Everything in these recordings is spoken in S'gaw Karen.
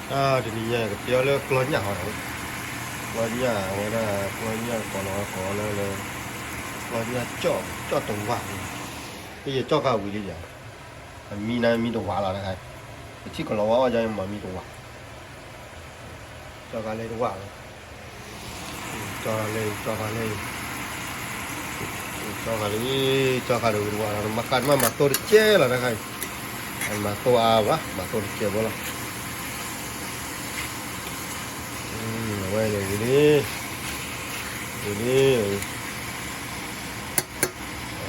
တနံၤညါကတဲအီၤလၢကျီညၣ်ဟီဒီး, ကျီညၣ်အဝဲဒၣ် ကျီညၣ်ကိးလီၤကိးလၢလၢ ကျီညၣ်ကၠီၣ်တဝၢန့ၣ်, ယကၠီၣ်ဃာ်ဝံၤလံယၤ, အမံနၤမံတဝၢလီၤတခါ, ပထံၣ်ကလီၤဝါအီၣ်ယၤမၤမံတဝၢ, ကၠီၣ်ဃာ်လၢတဝၢလီၤ, ကၠီၣ်ဃာ်လၢ ကၠီၣ်ဃာ်လၢ ကၠီၣ်ဃာ်လၢ ကၠီၣ်ဃာ်ဒီးဝံၤတဝၢလီၤ မၤဃာ်မၤမၤတိၢ်တကဲလီၤတခါအံၤ, မၤတိၢ်အါဘၣ် မၤတိၢ်တကဲဘၣ်လီၤ, အဝဲန့ၣ်ဝံၤလံ, ဝံၤလံ,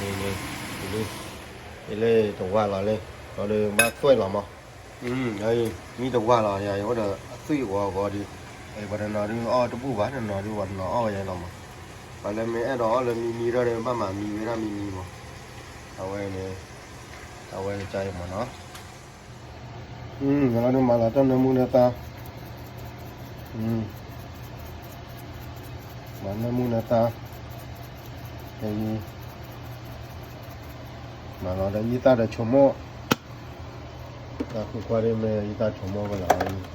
ဝံၤလံ, လၢတဝၢလီၤလံ, ဒီးဘၣ်သွဲၣ်လီၤမး, မံတဝၢလီၤယၤ ယအိၣ်ဒီးအသွံၣ်အဂီၤအဂီၤဒီး, ပှၤတနီၤဒုးအီၣ်တဘူၣ်ဘၣ် တနီၤဒုးပှၤတနီၤအီၣ်ဝဲယၤလီၤမး, ပှၤလၢမ့ၢ်အဲၣ်ဒိးအီၣ်လၢမံမံထီၣ်ဒီး ဘၣ်မၤမံဝဲဒၣ်မံမံမး, အဝဲန့ၣ်, အဝဲကါအံၤမးနီၤ မၤလီၤတၢ်နၢမူနၢသါ, မၤနၢမူနၢသါ, မၤလီၤဒီးယံသၣ်ဒီးဆိမိၣ်, တၢ်ဃုကွၢ်ဒ်မ့ၢ်ယံသၣ်ဆိမိၣ်ကလီၤ,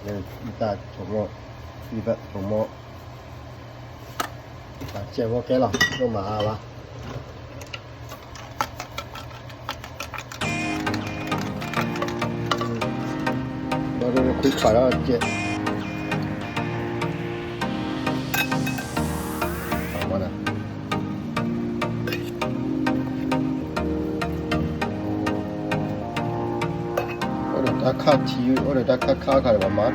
ယံသၣ်ဆိမိၣ်, ယံသၣ်ဆိမိၣ်, ပာ်စဲးဖိကဲလီၤ ဒိၣ်မးအါဘၣ် ဘၣ်ဒိၣ်လၢခွံခွးဒီးစဲး, အိၣ်ဒီးတၢ်ခၣ်ထံ အိၣ်ဒီးတၢ်ခၣ်ခါခါဒီး ပှၤမၤ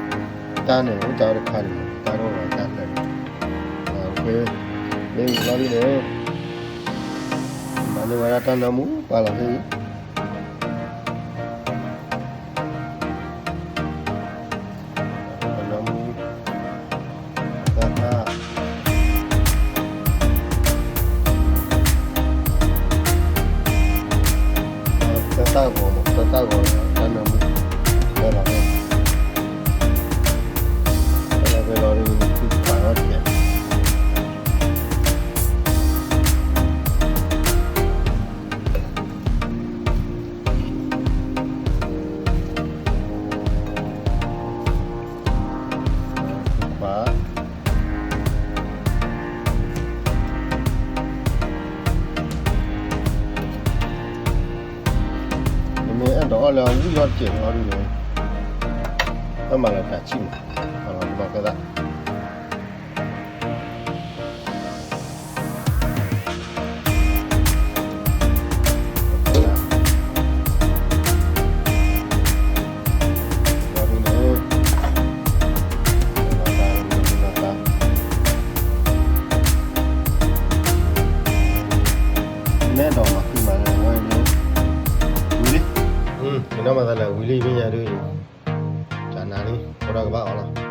တၢ်န့ၣ် အိၣ်တၢ်အိၣ်တခါန့ၣ် တၢ်အိၣ်ဒီးတၢ်လၢာ်န့ၣ်, မ့ၢ်ဝံၤလီၤဒ်န့ၣ်, မၤန့ၢ်ဝဲဒၣ်တၢ်နၢမူပာ်လီၤဖဲအံၤ နၢမူ, တၢ်ခါ, တၢ်သၣ်ဂီၤမး တၢ်သၣ်ဂီၤ တၢ်နၢမူ, ဖဲလီၤဖဲ, ဖဲလီၤဖဲလီၤဒ်န့ၣ် ပာ်လီၤတကဲး ခွါ, နမ့ၢ်အဲၣ်ဒိးအီၣ်လၢအဝံၣ်ထီၣ်တစဲးလီၤဒ်န့ၣ်, ဘၣ်မၤလီၤတၢ်ဆံၣ်မး, မၤလီၤကဘၣ်ကဲသး နဲဒီးမၤဃံမၤလၢဝဲန့ၣ်, ဝံၤလံ, ယနီၢ်မၤသးလၢဝံၤလံ မ့ၢ်ညါဒုး, တၢ်နၤလံ အိၣ်ဒီးကဘၣ်အီၤလီၤ.